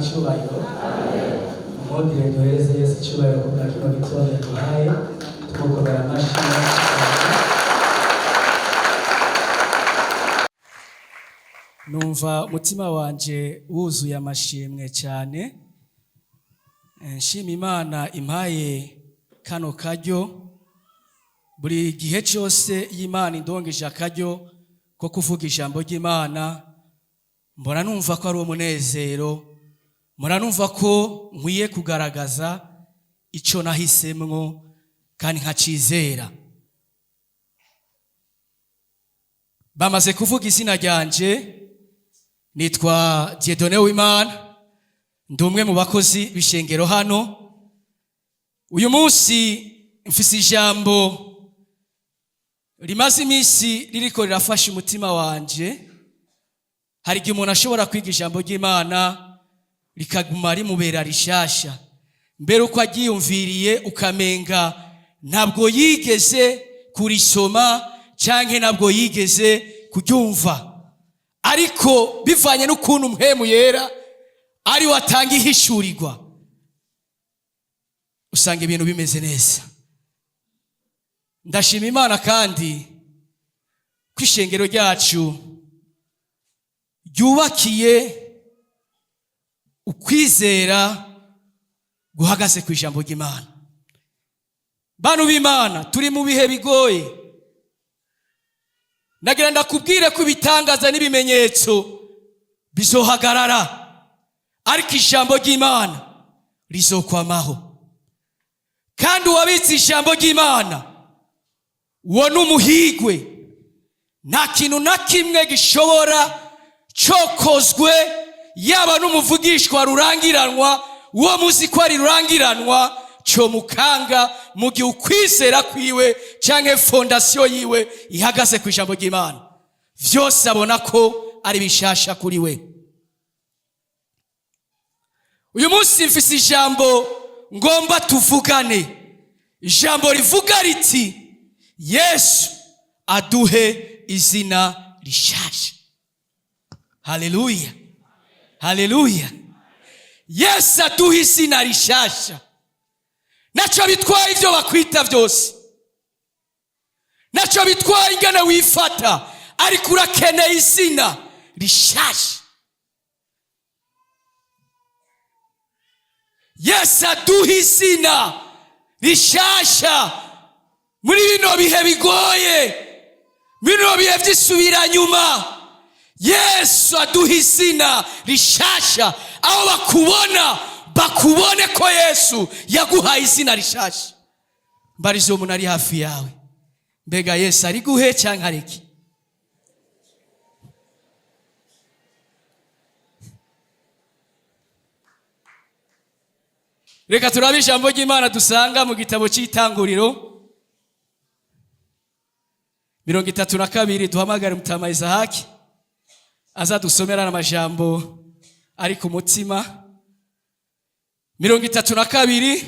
Icyubahiro. Umwungere, duhereze Yesu icyubahiro ku bwa kino gitondo yaduhaye, tumukomera amashyi menshi cyane. Numva umutima wanje wuzuye amashimwe cyane. Nshima Imana impaye kano karyo. Buri gihe cyose iyo Imana indongeje akaryo ko kuvuga ijambo ry'Imana, mbona numva ko ari umunezero, mbona numva ko nkwiye kugaragaza icyo nahisemwo kandi nkacizera. Bamaze kuvuga izina ryanje, nitwa Dieudonné Uwimana, ndi umwe mu bakozi b'ishengero hano. Uyu munsi mfise ijambo rimaze iminsi ririko rirafasha umutima wanje. Hari igihe umuntu ashobora kwiga ijambo ry'Imana rikaguma rimubera rishasha, mbere uko aryiyumviriye ukamenga ntabwo yigeze kurisoma canke ntabwo yigeze kuryumva, ariko bivanye n'ukuntu Mpwemu Yera ari we atanga ihishurirwa, usanga ibintu bimeze neza. Ndashima Imana kandi ko ishengero ryacu ryubakiye ukwizera guhagaze ku ijambo ry'Imana. Bantu b'Imana, turi mu bihe bigoye. Ndagira ndakubwire ko ibitangaza n'ibimenyetso bizohagarara, ariko ijambo ry'Imana rizokwamaho. Kandi uwabitse ijambo ry'Imana, uwo ni umuhigwe. Nta kintu na kimwe gishobora cokozwe, yaba n'umuvugishwa rurangiranwa, uwo muzi ko ari rurangiranwa, comukanga mu gihe ukwizera kwiwe canke fondasiyo yiwe ihagaze ku ijambo ry'Imana. Vyose abona ko ari bishasha kuri we. Uyu munsi mfise ijambo ngomba tuvugane, ijambo rivuga riti: "Yesu aduhe izina rishasha." Haleluya, haleluya! Yesu aduhe izina rishasha. Naco bitwaye ibyo bakwita byose, naco bitwaye ingene wifata, ariko urakeneye izina rishasha. Yesu aduhe izina rishasha muri bino bihe bigoye, bino bihe by'isubiranyuma. Yesu aduha izina rishasha. Aho bakubona, bakubone ko Yesu yaguhaye izina rishasha. Mbarize uwo muntu ari hafi yawe: mbega Yesu ari guhe cyangwa areke? Reka turabe ijambo ry'Imana dusanga mu gitabo cy'Itanguriro 32. Duhamagare Mutama Isahaki azadusomera amajambo ari ku mutima. 32,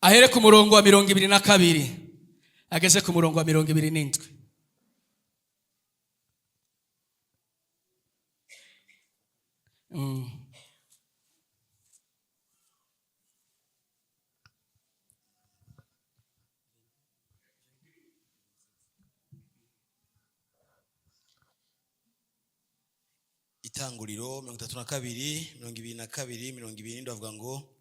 ahere ku murongo wa 22 ageze ku murongo wa 27. Itanguriro 32, 22, 27, avuga ngo: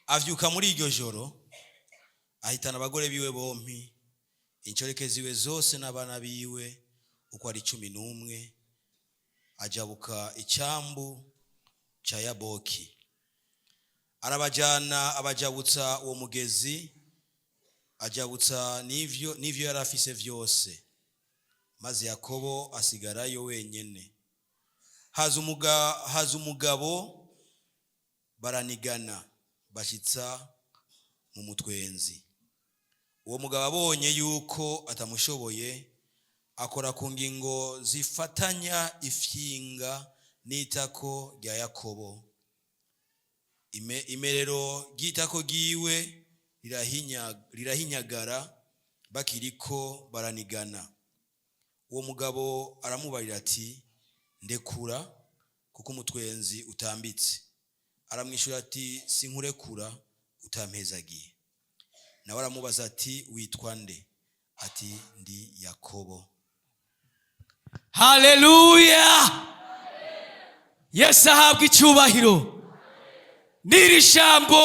Avyuka muri iryo joro, ahitana abagore biwe bompi, inshoreke ziwe zose n'abana biwe uko ari 11, ajabuka icyambu ca Yaboki, arabajana, abajabutsa uwo mugezi, ajabutsa n'ivyo yari afise vyose. Maze Yakobo asigarayo wenyene. Haza umugabo, baranigana, bashitsa mu mutwenzi. Uwo mugabo abonye yuko atamushoboye, akora ku ngingo zifatanya ifyinga n'itako rya Yakobo. Imerero ry'itako ryiwe rirahinyagara bakiriko baranigana. Uwo mugabo aramubarira ati: Ndekura, kuko umutwenzi utambitse. Aramwishyura ati: "Sinkurekura utampezagiye." Nawe aramubaza ati: "Witwa nde?" Ati: "Ndi Yakobo." Haleluya! Yesu ahabwa icyubahiro. N'iri jambo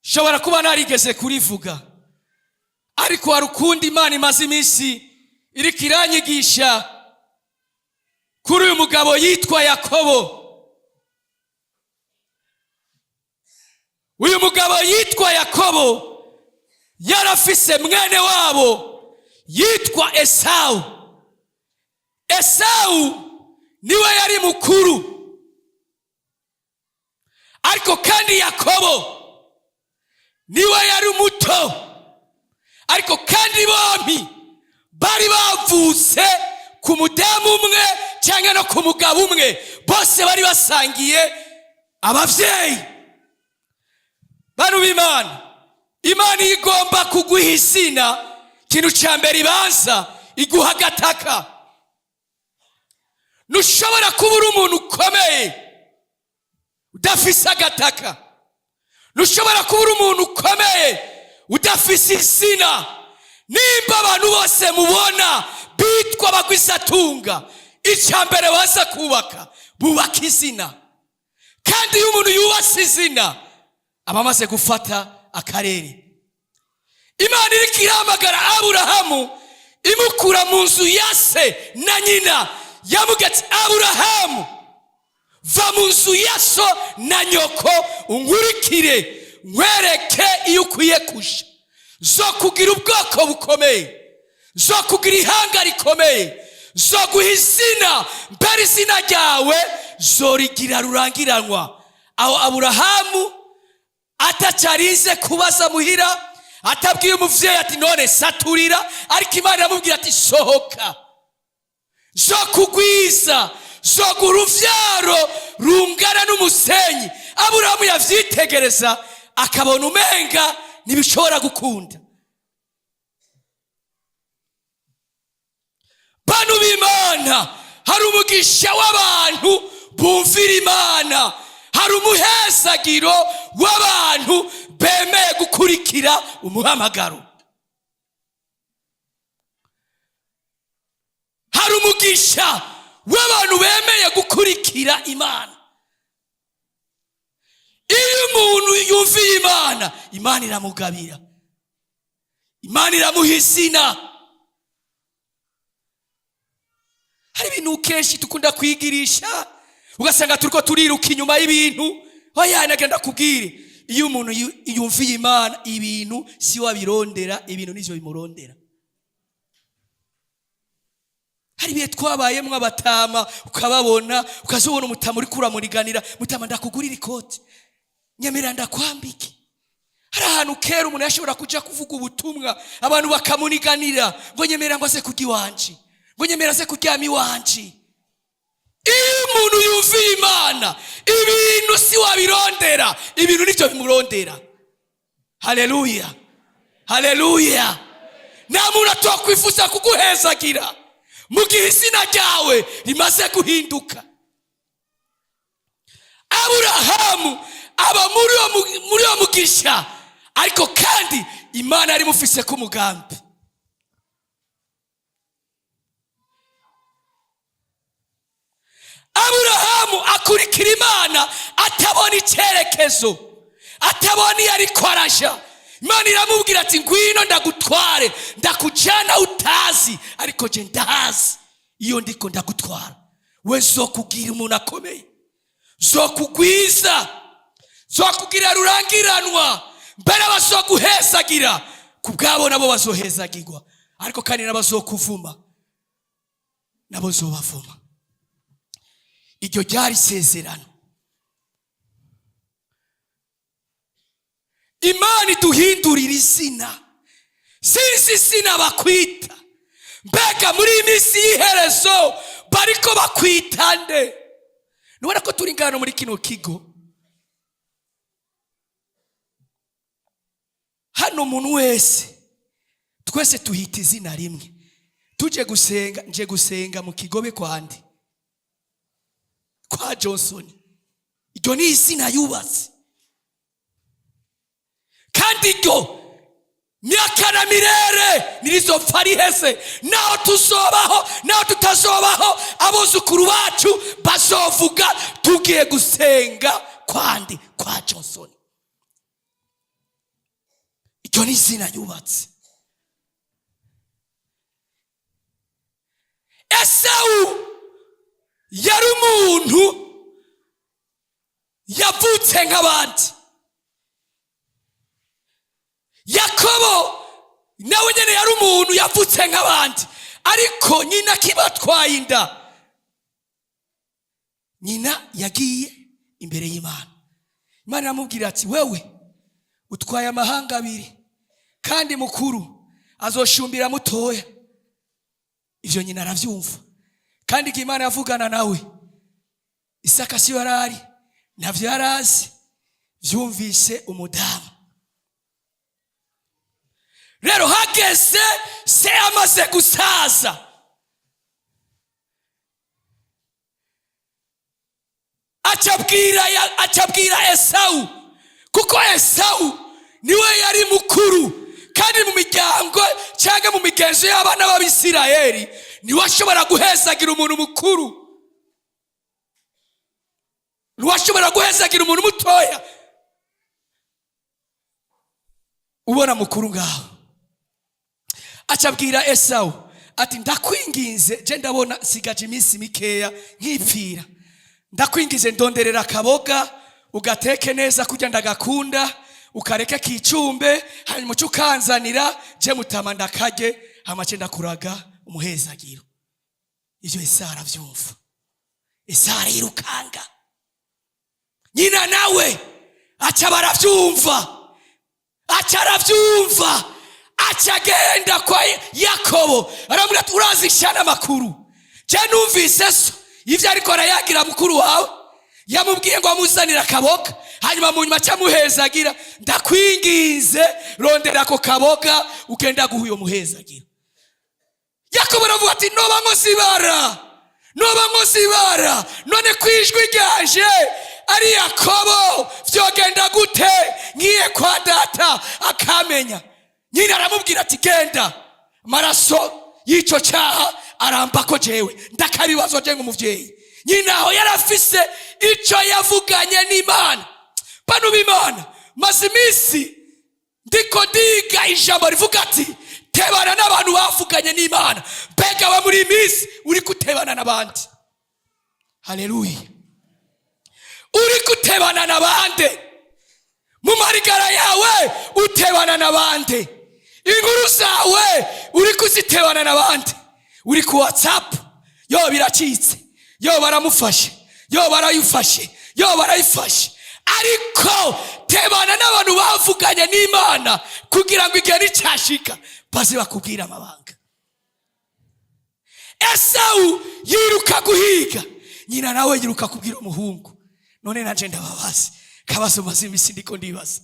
nshobora kuba narigeze kurivuga, ariko hari ukundi Imana imaze iminsi iriko iranyigisha kuri uyu mugabo yitwa Yakobo. Uyu mugabo yitwa Yakobo yarafise mwene wabo yitwa Esawu. Esawu niwe yari mukuru, ariko kandi Yakobo niwe yari muto, ariko kandi bombi bari bavutse ku mudamu umwe cyangwa no ku mugabo umwe, bose bari basangiye abavyeyi. Bantu b'Imana, Imana iyo igomba kuguha izina, ikintu ca mbere ibanza iguha agataka. Ntushobora kuba uri umuntu ukomeye udafise agataka. Ntushobora kuba uri umuntu ukomeye udafise izina. Nimba abantu bose mubona bitwa abagwizatunga, icya mbere baza kubaka, bubaka izina. Kandi iyo umuntu yubatse izina, aba amaze gufata akarere. Imana iriko iramagara Aburahamu, imukura mu nzu ya se na nyina, yavuga ati: "Aburahamu, va mu nzu ya so na nyoko unkurikire, nkwereke iyo ukwiye kuja. Zo kugira ubwoko bukomeye, zo kugira ihanga rikomeye, zo guha izina, mbere izina ryawe zorigira rurangiranwa." Aho Aburahamu atacarinze kubaza muhira, atabwiye umuvyeyi ati: "None saturira," ariko Imana iramubwira ati: "Sohoka, zo kugwiza, zo guha uruvyaro rungana n'umusenyi." Aburahamu yavyitegereza akabona umenga ntibishobora gukunda. Bantu b'Imana, hari umugisha w'abantu bumvira Imana, hari umuhezagiro w'abantu bemeye gukurikira umuhamagaro, hari umugisha w'abantu bemeye gukurikira Imana. Iyo umuntu yumviye Imana, Imana iramugabira, Imana iramuha izina. Hari ibintu kenshi dukunda kwigirisha, ugasanga turiko turiruka inyuma y'ibintu. Oya, nagenda kubwire, iyo umuntu yumviye Imana, ibintu si we abirondera, ibintu nivyo bimurondera. Hari ibihe twabayemwo abatama, ukababona, ukazobona umutama uriko uramuriganira: "Mutama, ndakugurira ikoti, nyemera ndakwambike." Hari ahantu kera umuntu yashobora kuja kuvuga ubutumwa, abantu bakamuniganira ngo: "Nyemera ngo aze kurya iwanje, ngo nyemera aze kuryama iwanje." Iyo umuntu yumviye Imana, ibintu si wabirondera, ibintu nivyo bimurondera. Haleluya, haleluya. Nta muntu atokwifuza kuguhezagira mu gihe izina ryawe rimaze guhinduka. Aburahamu aba muri uwo mugisha, ariko kandi Imana yari imufise ku mugambi. Aburahamu akurikira Imana atabona icyerekezo, atabona iyo ariko araja. Imana iramubwira ati: "Ngwino ndagutware, ndakujana utazi, ariko je ndahazi iyo ndiko ndagutwara. We zokugira umuntu akomeye, zokugwiza, zokugira rurangiranwa, mbere bazoguhezagira ku bwabo nabo bazohezagirwa, ariko kandi n'abazokuvuma nabo zobavuma." Iryo ryari isezerano. Imana iduhindurira izina. Sinzi izina bakwita. Mbega muri iyi minsi y'iherezo bariko bakwita nde? Nubona ko turi ngano muri kino kigo hano, umuntu wese, twese tuhita izina rimwe. Tuje gusenga, nje gusenga mu kigobe kwande kwa Johnson. Iryo ni izina yubatse, kandi iryo myaka na mirere nirizopfa riheze. Naho tuzobaho, naho tutazobaho, abuzukuru bacu bazovuga tugiye gusenga kwandi kwa Johnson. Iryo ni izina yubatse. Esawu yari umuntu yavutse nk'abandi. Yakobo nawe nyene yari umuntu yavutse nk'abandi, ariko nyina kibatwaye inda, nyina yagiye imbere y'Imana. Imana iramubwira ati wewe utwaye amahanga abiri, kandi mukuru azoshumbira mutoya. Ivyo nyina aravyumva, kandi igihe Imana yavugana nawe Isaka siyo yarari, ntavyo yarazi, vyumvise umudamu. Rero hageze se amaze gusaza, acabwira Esawu, kuko Esawu niwe yari mukuru, kandi mu miryango cyangwa mu migenzo y'abana b'Abisirayeli niwe ashobora guhezagira umuntu mukuru, niwe ashobora guhezagira umuntu mutoya. Ubona mukuru ngaho acabwira Esawu ati ndakwinginze, je ndabona sigaje iminsi mikeya nkipfira, ndakwinginze ndonderera akaboga ugateke neza kurya ndagakunda, ukareke kicumbe, hanyuma uce ukanzanira je mutama ndakarye, hama ce ndakuraga umuhezagiro. Ivyo Esawu aravyumva. Esawu arirukanga, nyina nawe aca baravyumva, aca aravyumva, aca agenda kwa Yakobo aramubwira ati urazi ishana amakuru, je numvise so ivyo ariko arayagira mukuru wawe, yamubwiye ngo amuzanire akaboga, hanyuma mu nyuma aca amuhezagira, ndakwinginze rondera ako kaboga ugenda guha uyo muhezagira. Yakobo aravuga ati noba nkoze ibara, noba nkoze ibara, none kwijwi ryanje ari Yakobo vyogenda gute ngiye kwa data akamenya. Nyina aramubwira ati genda, amaraso y'ico cyaha arambako jewe ndakabibazwa je nk'umuvyeyi. Nyina aho yarafise ico yavuganye n'Imana. Bano b'Imana, maze iminsi ndiko ndiga ijambo rivuga ati tebana n'abantu bavuganye n'Imana. Mbega we muri iyi minsi uri gutebana n'abandi? Haleluya! Uri gutebana n'abandi mu marigara yawe, utebana n'abandi inkuru zawe uri kuzitebana n'abandi, uri ku WhatsApp, yo biracitse, yo baramufashe, yo barayifashe, yo barayifashe. Ariko tebana n'abantu bavuganye n'Imana kugira ngo igihe nicashika baze bakubwira amabanga. Esawu yiruka guhiga, nyina nawe yiruka kubwira umuhungu. None nanje ndababaza kabazo maze imisi ndiko ndibaza,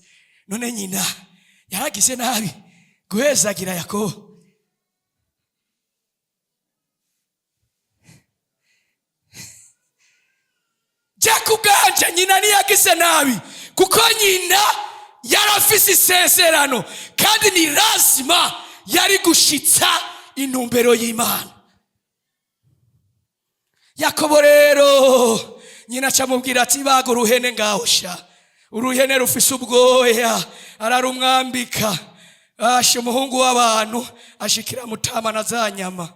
none nyina yaragize nabi guhezagira Yakobo? Je kubwanje nyina ntiyagize nabi, kuko nyina yarafise isezerano kandi ni lazima yari gushitsa intumbero y'Imana. Yakobo rero nyina acamubwira ati baga uruhene ngaho sha, uruhene rufise ubwoya, ararumwambika. Asha umuhungu w'abantu ashikira mutama na za nyama,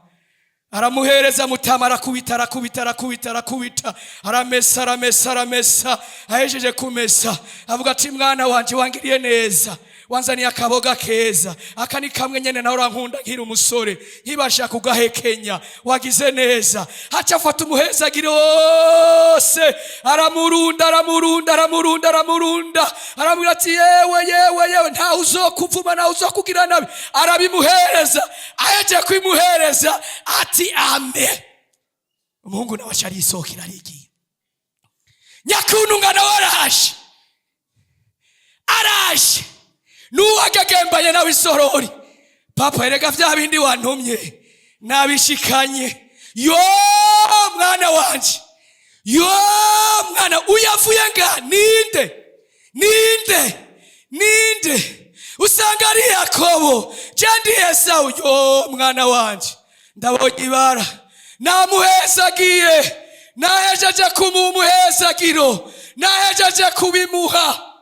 aramuhereza mutama, arakubita, arakubita, arakubita, arakubita, aramesa, aramesa, aramesa. Ahejeje kumesa avuga ati mwana wanje wangiriye neza, wanzaniye akaboga keza, aka ni kamwe nyene nawe urankunda nkiri umusore nkibasha kugahekenya, wagize neza. Haca afata umuhezagiro wose aramurunda, aramurunda, aramurunda, aramurunda, aramubwira ati yewe, yewe, yewe, ntawe uzokuvuma, ntawe uzokugira nabi. Arabimuhereza. Ahejeje kubimuhereza ati ame. Umuhungu nawe aca arisokera arigira. Nyakuntunga nawe araje, araje nuwagagembanye nawe isorori, papa erega vya bindi wantumye Nabishikanye. Yo mwana wanje, yo mwana, uyavuye nga ninde? Ninde? Ninde? Usanga ari Yakobo. Je ndi Esawu. Yo mwana wanje, ndabonye ibara. Namuhezagiye, nahejeje kumuha umuhezagiro, nahejeje kubimuha.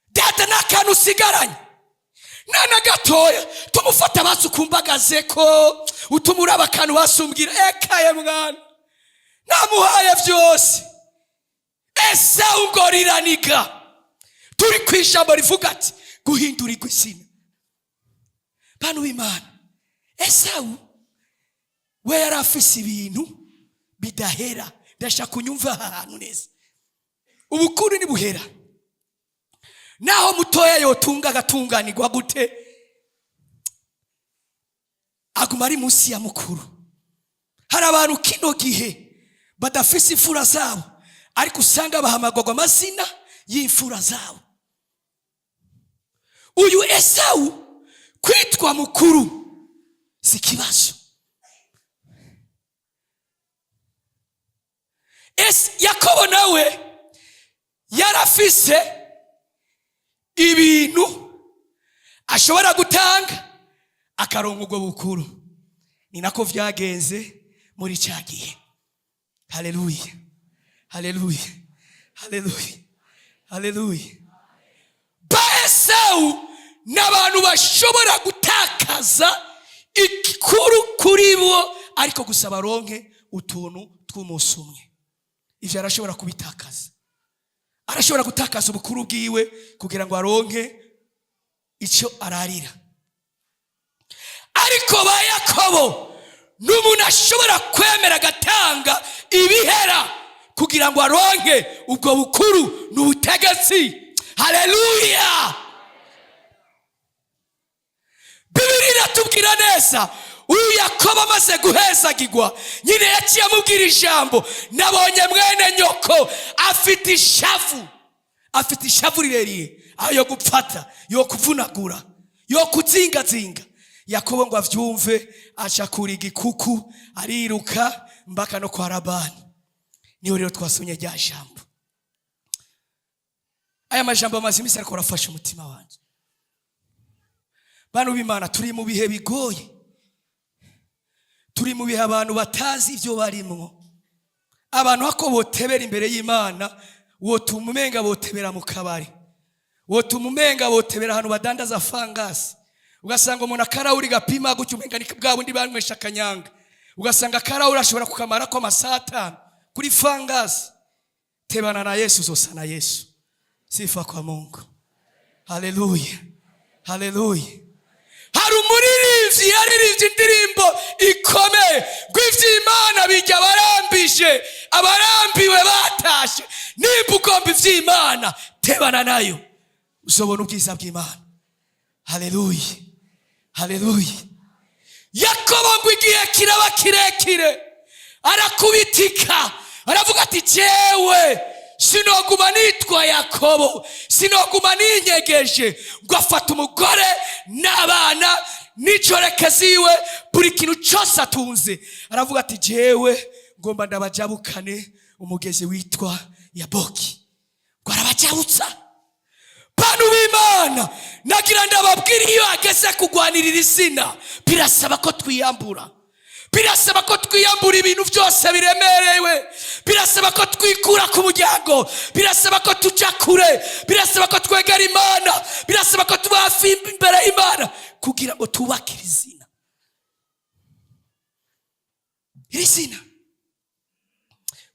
Data, n'akantu usigaranye nana gatoya, tumufata basukumbagaze ko utuma uraba akantu basumbwira. Ekaye mwana, namuhaye byose. Esawu ngo riraniga. Turi ku ijambo rivuga ati guhindurirwa izina. Bantu b'Imana, Esawu we yari afise ibintu bidahera. Ndashaka kunyumva aha hantu neza. Ubukuru ntibuhera. Naho mutoya yotunga agatunganirwa gute, aguma ari munsi ya mukuru. Hari abantu kino gihe badafise imfura zabo, ariko usanga bahamagurwa amazina y'imfura zabo. Uyu Esawu, kwitwa mukuru si ikibazo. Yakobo nawe yarafise ibintu ashobora gutanga akaronka ubwo bukuru. Ni nako vyagenze muri cya gihe. Haleluya, haleluya, haleluya, haleluya! Ba Esawu ni abantu bashobora gutakaza ikikuru kuri bo, ariko gusa baronke utuntu tw'umunsi umwe. Ivyo arashobora kubitakaza. Arashobora gutakaza ubukuru bwiwe kugira ngo aronke icyo ararira. Ariko ba Yakobo ni umuntu ashobora kwemera agatanga ibihera kugira ngo aronke ubwo bukuru n'ubutegetsi. Haleluya! Bibiri iratubwira neza, uyu Yakobo amaze guhezagirwa, nyine yaciye amubwira ijambo: "Nabonye mwene nyoko afite ishavu, afite ishavu rirerire, aho yo gupfata, yo kuvunagura, yo kuzingazinga." Yakobo ngo avyumve, acakura igikuku, ariruka mpaka no kwa Labani. Niho rero twasomye rya jambo. Aya majambo amaze iminsi ariko arafasha umutima wanjye. Bantu b'Imana, turi mu bihe bigoye, turi mu bihe abantu batazi ibyo barimwo. Abantu hako botebera imbere y'Imana, wotuma umenga botebera mu kabari, wotuma umenga botebera ahantu badandaza fangasi. Ugasanga umuntu akarawuri gapima gutyo, umenga ni bwa bundi banywesha akanyanga. Ugasanga akarawuri ashobora kukamara ko amasaha 5 kuri fangasi. Tebana na Yesu, uzosa na Yesu. Sifa kwa Mungu! Haleluya, haleluya! Hari umuririmbyi yaririmbye indirimbo ikomeye ngo ivy'Imana bijya abarambije, abarambiwe batashe. Nimba ugomba ivy'Imana, tebana nayo, uzobona ubwiza bw'Imana. Haleluya, haleluya! Yakobo ngo igihe kiraba kirekire, arakubitika, aravuga ati: "Jewe sinoguma nitwa Yakobo, sinoguma ninyegeje." Ngo afata umugore n'abana n'icoreke ziwe, buri kintu cyose atunze, aravuga ati: "Jewe ngomba ndabajabukane umugezi witwa Yaboki." Ngo arabajabutsa. Bantu b'Imana, nagira ndababwira, iyo ageze kugwanirira izina, birasaba ko twiyambura, birasaba ko twiyambura ibintu byose biremerewe, birasaba ko twikura ku muryango, birasaba ko tuja kure, birasaba ko twegera Imana, birasaba ko tuba hafi imbere y'Imana kugira ngo tubake iri zina. Iri zina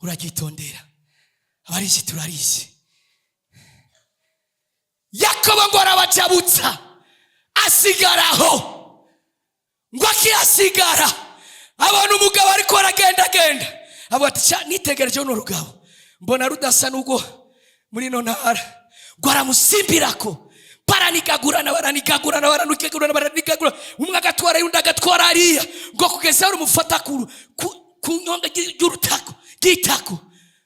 uraryitondera, abarizi turarizi. Yakobo ngo arabajabutsa, asigaraho. Ngo akihasigara, abona umugabo ariko aragendagenda, avuga ati: "Sha, nitegereje runo rugabo, mbona rudasa n'ubwo muri ino ntara." Ngo aramusimbirako, baranigagurana, baranigagurana, baranigagurana, baranigagurana, umwe agatwara, undi agatwara hariya, ngo kugeza aho rumufata ku nyonga y'urutako ry'itako.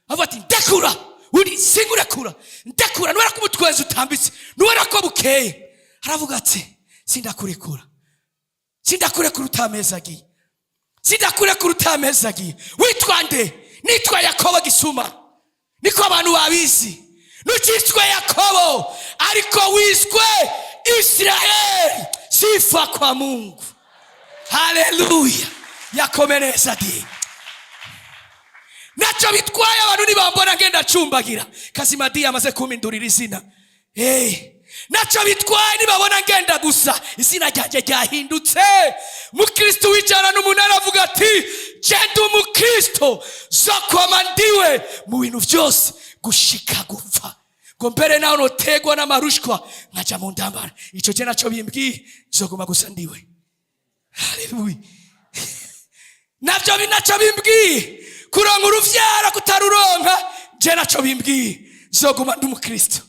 Avuga ati: "Ndekura." Undi: "Singurekura, ndekura, nubera ko umutwezi utambitse, nubera ko bukeye." Aravuga ati: "Sindakurekura." Sindakurekura utamezagiye, sindakurekura utamezagiye. Witwa nde? Nitwa Yakobo Gisuma, niko abantu babizi. Ntukitwe Yakobo, ariko wiswe Israeli. Sifa kwa Mungu, haleluya. Yakomereza di ntacyo bitwaye abantu nibambona ngenda cumbagira. Kazima di amaze kumpindurira izina. Hey. Ntacyo bitwaye nibabona ngenda gusa, izina ryanjye ryahindutse. Mukristo w'108 avuga ati: "Genda umukristo, zokwama ndiwe mu bintu byose gushika gupfa." Ngo mbere naho notegwa n'amarushwa nkaja mu ndambara, ico je naco bimbwiye, zoguma gusa ndiwe. Haleluya. Navyo naco bimbwiye, kuronka uruvyaro, kutaruronka, je naco bimbwiye, zoguma ndi umukristo.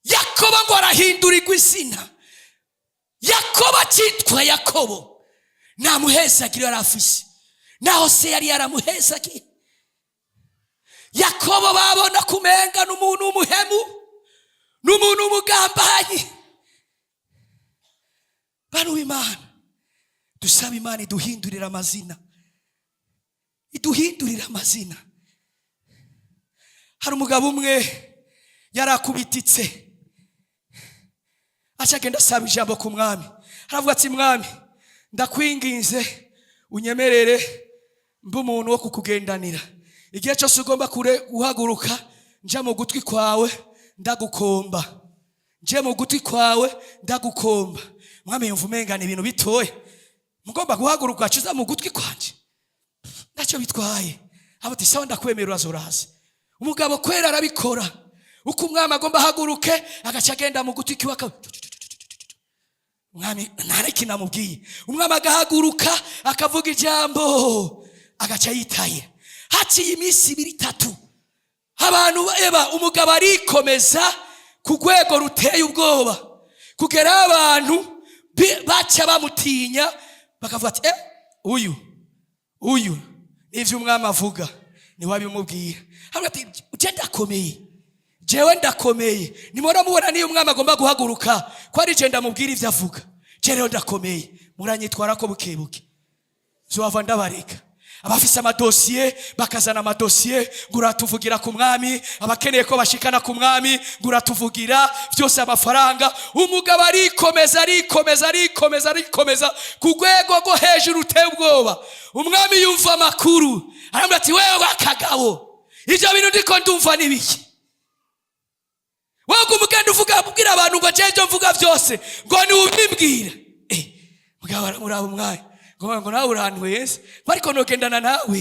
Yakobo ngo arahindurirwa izina. Yakobo akitwa Yakobo nta muhezagiro yari afise, naho se yari yaramuhezagiye. Yakobo babona kumenga n'umuntu w'umuhemu, n'umuntu w'umugambanyi. Bantu b'Imana, dusaba Imana iduhindurire amazina, iduhindurire amazina. Hari umugabo umwe yarakubititse, aca agenda asaba ijambo ku mwami. Aravuga ati: "Mwami, ndakwinginze unyemerere mbe umuntu wo kukugendanira. Igihe cyose ugomba kure guhaguruka, nja mu gutwi kwawe ndagukomba, nje mu gutwi kwawe ndagukomba." Mwami yumva umengana ibintu bitoya: "Mugomba guhaguruka uza mu gutwi kwanje, ntacyo bitwaye." Ati: "Sawa, ndakwemera, uraza." Umugabo kwera arabikora. Uko umwami agomba ahaguruke, agaca agenda mu gutwi kiwe, umwami nta n'ikintu amubwiye. Umwami agahaguruka, akavuga ijambo, agaca yitaye. Haciye iminsi 2, 3, abantu eba umugabo arikomeza ku rwego ruteye ubwoba, kugera abantu baca bamutinya, bakavuga ati: "Eh, uyu n'ivyo umwami avuga niwe abimubwira." Aravuga ati: "Je ndakomeye, jewe ndakomeye. Nimora mubona niyo umwami agomba guhaguruka ko ari je ndamubwira ivyo avuga. Je rero ndakomeye, muranyitwara ko bukebuke zohava ndabareka." Abafise amadosiye bakazana amadosiye ngo uratuvugira ku mwami, abakeneye ko bashikana ku mwami ngo uratuvugira, byose amafaranga. Umugabo arikomeza, arikomeza, arikomeza, arikomeza ku rwego rwo hejuru uteye ubwoba. Umwami yumva amakuru, aramubwira ati: "Wewe akagabo, ibyo bintu ndiko ndumva ni biki? Wowe umugenda uvuga, ubwira abantu ngo jeje mvuga byose, ngo ni ubimbwira." Eh, mugabo aramuraba umwanya, ngo nawe urantwese, ariko nogendana nawe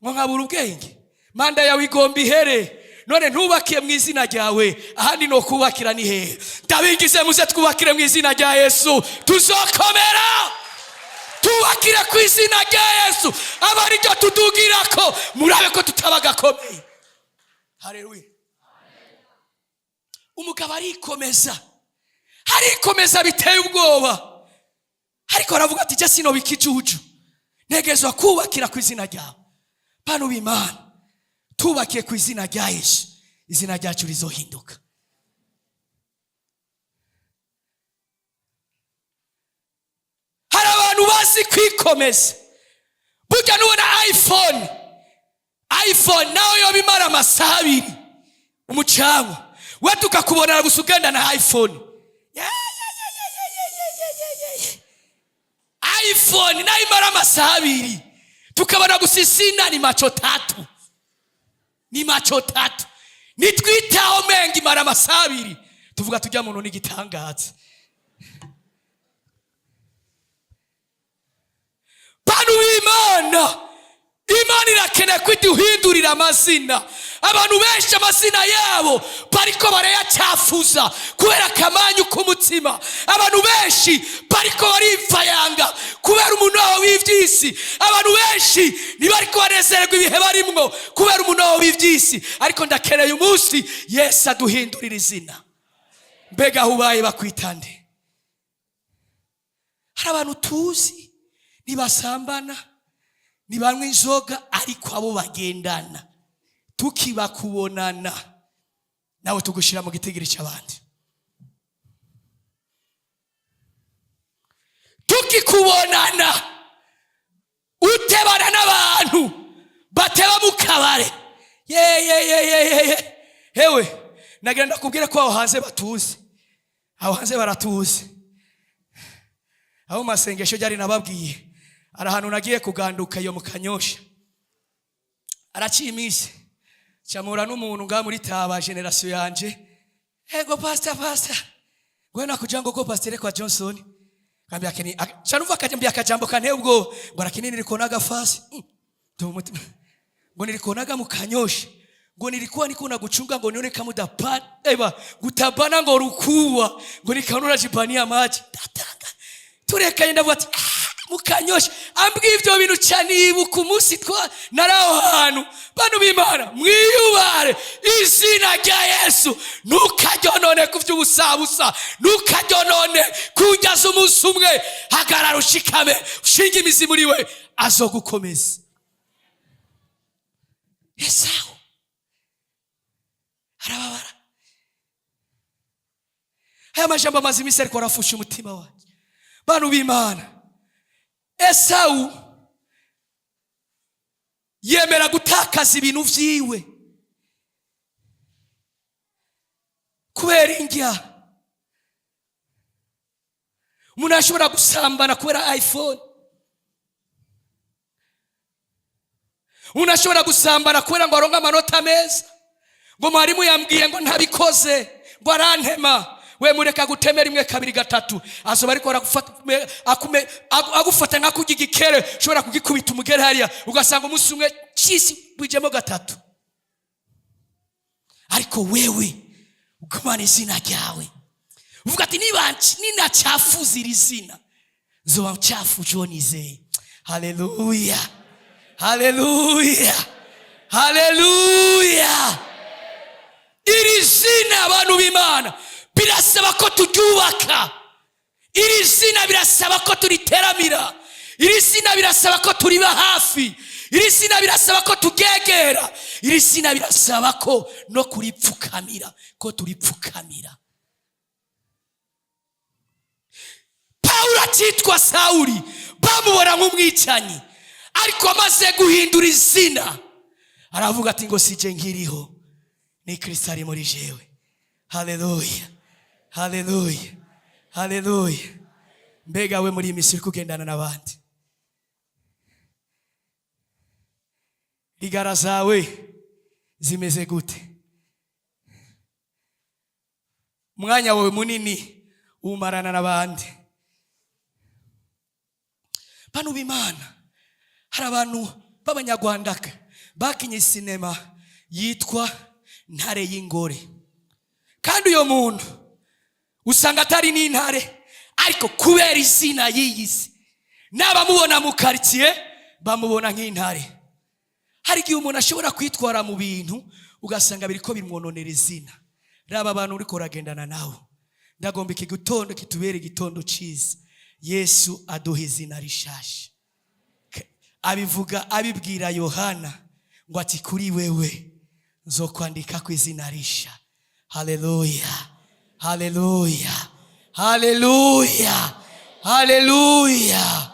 ngo nkabura ubwenge. Manda yawe igomba ihere, none ntubakiye mu izina ryawe, ahandi no kubakira ni hehe? Ndabingize, muze twubakire mu izina rya Yesu, tuzokomera. Tubakire ku izina rya Yesu, aba ariryo tudugirako, murabe ko tutaba gakomeye. Haleluya. Umugabo arikomeza, arikomeza biteye ubwoba, ariko aravuga ati: "Jye sinoba ikijuju, ntegerezwa kubakira ku izina ryawe." Bantu b'Imana, tubakiye ku izina rya Yesu, izina ryacu rizohinduka. Hari abantu bazi kwikomeza. Burya nubona iPhone nawe yoba imara amasaha 2 umucanwa, we tukakubonera gusa ugenda na iPhone. Ya, ya, ya, ya, ya, ya, ya, ya, ya, ya. iPhone nayo imara amasaha 2, tukabona gusa izina ni macho tatu, ni macho tatu. Nitwitaho menga imara amasaha 2, tuvuga tujya muntu n'igitangaza. Bantu b'Imana, Imana irakeneye ko iduhindurira amazina. Abantu benshi amazina yabo bariko barayacafuza kubera akamanyu k'umutima. Abantu benshi bariko barivayanga kubera umunoho w'ivy'isi. Abantu benshi ntibariko banezererwa ibihe barimwo kubera umunoho w'ivy'isi. Ariko ndakeneye umunsi Yesu aduhindurira izina. Mbega aho ubaye bakwitande? Hari abantu tuzi ntibasambana, ntibanywa inzoga, ariko abo bagendana tukibakubonana nawe tugushira mu gitigiri cy'abandi. Tukikubonana utebana n'abantu bateba mu kabare, ye ye ye ye ye ye, hewe, nagira ndakubwire ko aho hanze batuzi, aho hanze baratuzi. Aho mu masengesho ryari nababwiye, hari ahantu nagiye kuganduka iyo mu Kanyosha, araciye iminsi, camura n'umuntu ngaha muri Taba, génération yanje. "Ego pastor, pastor, ngwe nakuja ngo ko pastor kwa Johnson." Kambia kini chanuva, akambia akajambo kanteye ubwoba, ngo arakini nilikuonaga fasi. Umutima ngo nilikuonaga mu Kanyosha, ngo nilikuwa niko naguchunga ngo nione kama utapata eba gutabana, ngo rukuwa ngo nikaona unajibania maji. Ndatanga turekanye, ndavuga ati: "Ah, mukanyosha." Ambwiye ivyo bintu canibuka umunsi twa naraho hantu. Bantu b'Imana, mwiyubare izina rya Yesu. Ntukaryonone ku vy'ubusabusa, ntukaryonone kugeza umunsi umwe. Hagarara ushikame, ushinge imizi muri we, azogukomeza. Esawu arababara. Aya majambo amaze iminsi ariko arafusha umutima wanjye. Bantu b'Imana, Esawu yemera gutakaza ibintu vyiwe kubera indya. Umuntu ashobora gusambana kubera iPhone, umuntu ashobora gusambana kubera ngo aronke amanota meza, ngo mwarimu yambwiye ngo ntabikoze ngo arantema. We mureka guteme rimwe, kabiri, gatatu, azoba ariko agufata nka kurya igikere ushobora kugikubita umugere hariya, ugasanga umunsi umwe cisi wijemo gatatu. Ariko wewe ugumana izina ryawe, uvuga ati: "Niba ninacafuza iri zina, nzoba ncafuje uwo nizeye." Haleluya, haleluya, haleluya! Iri zina, abantu b'Imana, birasaba ko turyubaka. Iri zina birasaba ko turiteramira. Iri zina birasaba ko turiba hafi. Iri zina birasaba ko turyegera. Iri zina birasaba ko no kuripfukamira, ko turipfukamira. Pawulo akitwa Sawuli bamubona nk'umwicanyi, ariko amaze guhindura izina aravuga ati ngo sije nkiriho, ni Kristo ari muri jewe. Haleluya, haleluya, haleluya! Mbega we, muri iyi misi uri kugendana n'abandi, rigara zawe zimeze gute? Umwanya wawe munini uwumarana n'abandi? Bano b'Imana, hari abantu b'Abanyarwanda bakinye sinema yitwa Ntare y'Ingore, kandi uyo muntu usanga atari n'intare, ariko kubera izina yiyise, n'abamubona mu karitsiye bamubona nk'intare. Hari igihe umuntu ashobora kwitwara mu bintu ugasanga biriko bimwononera izina. Raba abantu uriko uragendana nawe. Ndagomba iki gitondo kitubere igitondo ciza. Yesu aduha izina rishasha. Abivuga abibwira Yohana ngo ati: "Kuri wewe nzokwandika ku izina risha." Haleluya, haleluya, haleluya, haleluya!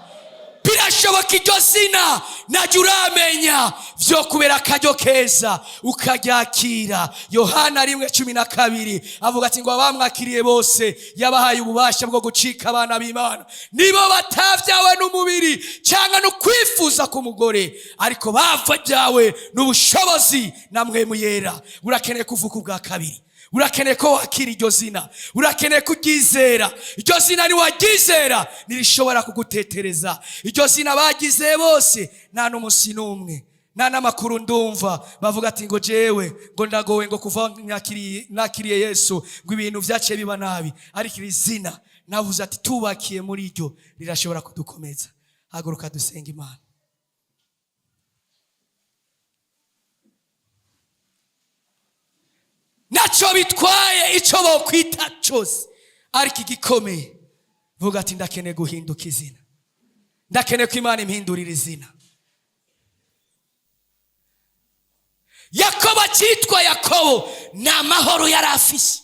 Birashoboka iryo zina najya uramenya vyo kubera akaryo keza ukaryakira. Yohana 1:12 avuga ati ngo abamwakiriye bose yabahaye ububasha bwo gucika abana b'Imana, nibo batavyawe n'umubiri cyangwa no kwifuza k'umugore, ariko bavyawe n'ubushobozi na Mpwemu Yera. Urakeneye kuvuka ubwa kabiri, urakeneye ko wakira iryo zina, urakeneye kuryizera. Iryo zina niwaryizera ntirishobora kugutetereza. Iryo zina bagize bose, nta n'umunsi n'umwe, nta n'amakuru ndumva bavuga ati ngo jewe ngo ndagowe, ngo kuva nakiriye Yesu ngo ibintu vyaciye biba nabi. Ariko iri zina navuze ati tubakiye muri ryo, rirashobora kudukomeza. Haguruka dusenga Imana. Ntacyo bitwaye icyo bokwita cyose, ariko igikomeye vuga ati: "Ndakeneye guhinduka izina, ndakeneye ko Imana impindurira izina." Yakobo akitwa Yakobo ni amahoro yari afise.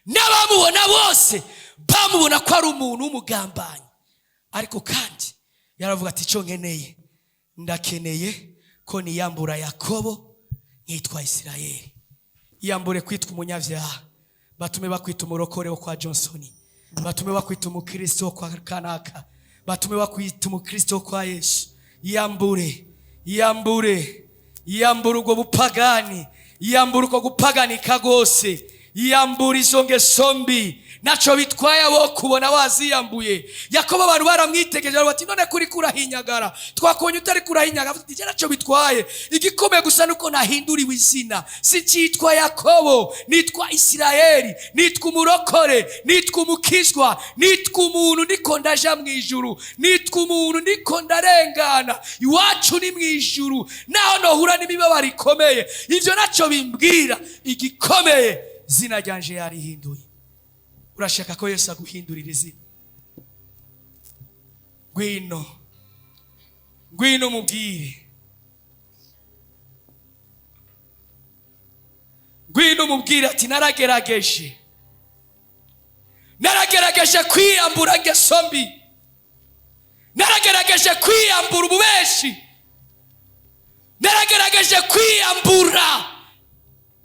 N'abamubona bose bamubona ko ari umuntu w'umugambanyi, ariko kandi yaravuga ati: "Icyo nkeneye, ndakeneye ko niyambura Yakobo nkitwa Isirayeli." Iyambure kwitwa umunyabyaha, batume bakwita umurokore wo kwa Johnson, batume bakwita umukristo wo kwa kanaka, batume bakwita umukristo wo kwa Yesu. Iyambure, iyambure, iyambure ubwo bupagani, iyambure uko gupaganika rwose, iyambure izo ngeso mbi. Naco bitwaye abo kubona waziyambuye. Yakobo abantu baramwitegereje bati: "None kuri kurahinyagara, twakubonye utari kurahinyagara." Ati: "Icyo naco bitwaye, igikomeye gusa nuko nahinduriwe izina. Sicyitwa Yakobo, nitwa Isirayeli, nitwa umurokore, nitwa umukizwa, nitwa umuntu ndiko ndaja mu ijuru, nitwa umuntu ndiko ndarengana. Iwacu ni mu ijuru. Naho nohura n'imibabaro ikomeye, ivyo naco bimbwira. Igikomeye, izina ryanje yarihinduye." Urashaka ko Yesu aguhindurira izina? Ngwino, ngwino umubwire, ngwino umubwire ati: "Naragerageje, naragerageje kwiyambura ngeso mbi, naragerageje kwiyambura ububeshi, naragerageje kwiyambura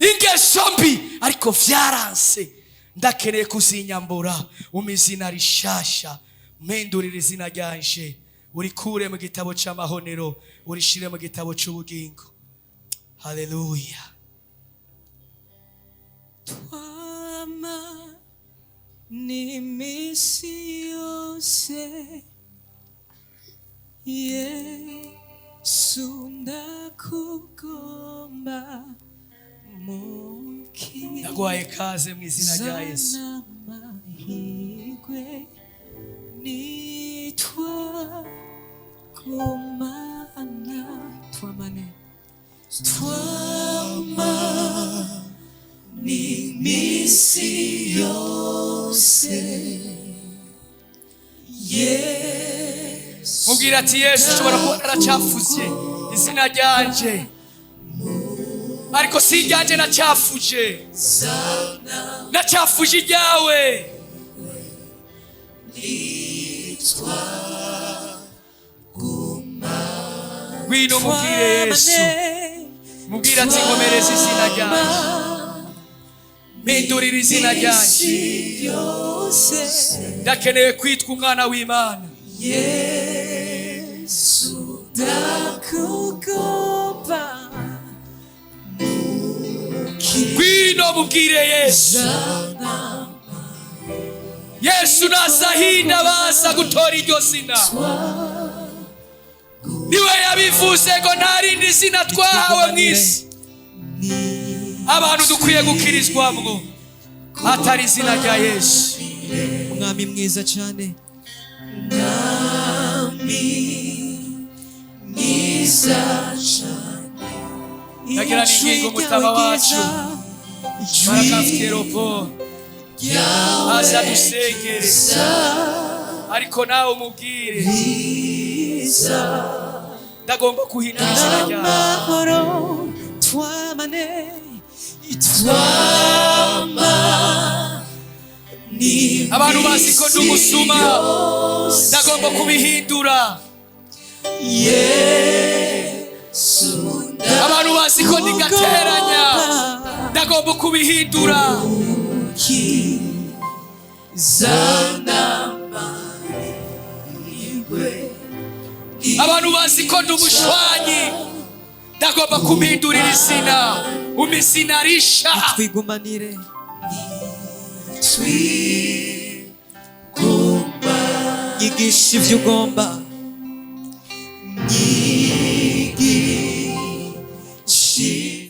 ingeso mbi, ariko vyaranse. Ndakeneye kuzinyambura. Umpa izina rishasha, mpindurira izina ryanje, urikure mu gitabo c'amahonero, urishire mu gitabo c'ubugingo." Haleluya. Twama n'iminsi yose, Yesu, ndakugomba. Ndaguhaye kaze mu izina rya Yesu. N'amahirwe nitwa kumana, twamane, twama n'iminsi yose, Yesu. Mubwira ati: "Yesu, ushobora kuba naracafuje izina ryanje, ariko si iryanjye nacafuje, nacafuje iryawe." Nitwa. Ngwino mubwire Yesu, mubwire ati: "Nkomereza izina ryanjye, mpindurira izina ryanjye. Yose. Ndakeneye kwitwa umwana w'Imana." Yesu, ndakugomba. Ngwino mubwire Yesu. Yesu nasahinda baza gutora iryo zina. Niwe yabivuze ngo nta rindi zina twahawe mu isi abantu dukwiye gukirizwamwo atari izina rya Yesu. Mwami mwiza cyane, Mwami mwiza cyane. Ndagira n'ingingo umutama wacu barakafite ropo aza dusengere, ariko nawe umubwire: "Ndagomba guhindura izina ryawe." Amahoro, twamane, twama. "Abantu bazi ko ndi umusuma, ndagomba kubihindura. Yesu. Abantu bazi ko ndi gateranya, ndagomba kubihindura." Zana amahirwe. "Abantu bazi ko ndi umushwanyi, ndagomba kumhindurira izina. Umpa izina risha." Twigumanire. Nyigisha ibyo ugomba.